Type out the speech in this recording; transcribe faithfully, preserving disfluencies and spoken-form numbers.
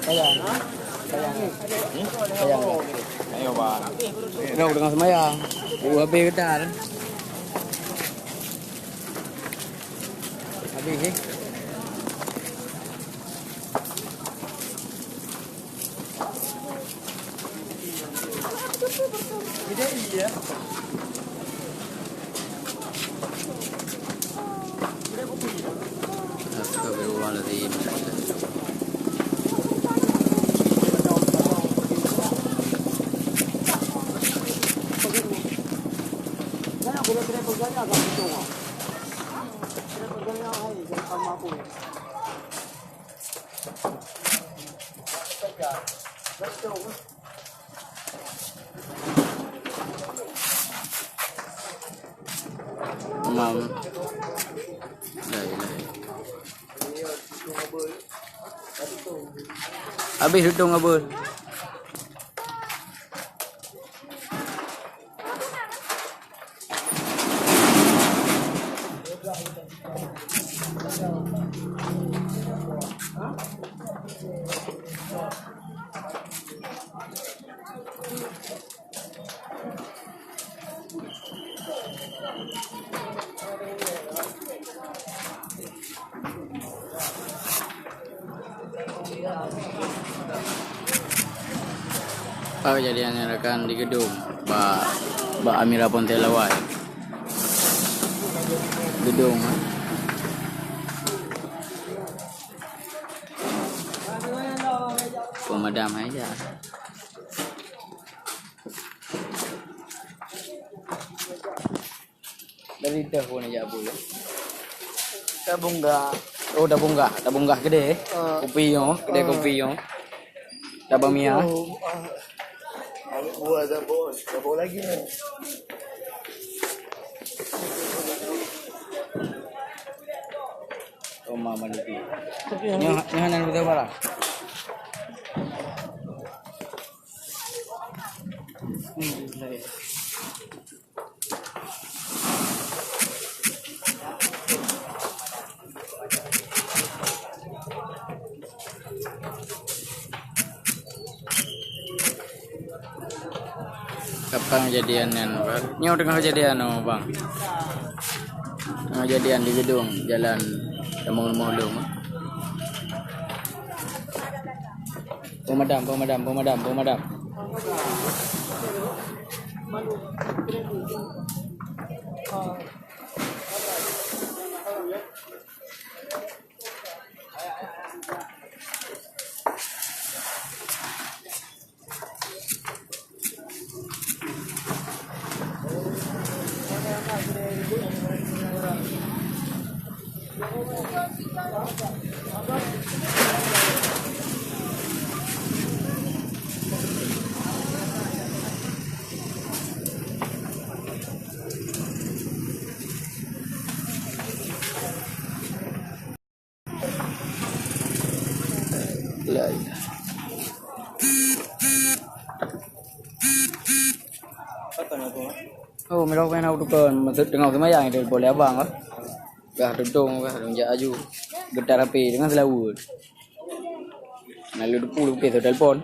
Sayang. Sayang. Sayang. Ayo, Bang. Rok dengan semayang. Oh, habis getar. Habis, eh. Astagfirullahaladzim. Mam. Lai, lai. Habis tutong abon. Apa kejadian yang rakan di gedung bak, bak Amira Pontianak Lawai? Gedung, eh. Pemadam aja. Dari dah pun aja abu ya. Tabung gas. Oh, tabung gas, tabung gas gede. Ah. Kopi yo, gede kopi yo. Tabung minyak. Oh, ah. Ambil buah tabung, tabung lagi ni. Oh, mama ni. Tapi yang nyoh, nyoh nan betul bara. Hmm, lagi. Kapan kejadian nyan, Bang? Nyoe teungoh kejadian nyoe, Bang. Teungoh kejadian di gedung jalan Tamong Rumoh Lom. Pemadam, pemadam, pemadam, pemadam. La ilaha. Oh, meunoe keunan udukan, masa teungoh seumayang, telepon lé abang, ah. Gah tutong, gah lôn jak aju. Geutar H P deungon seulaweuet. Lalu depu lukis telepon.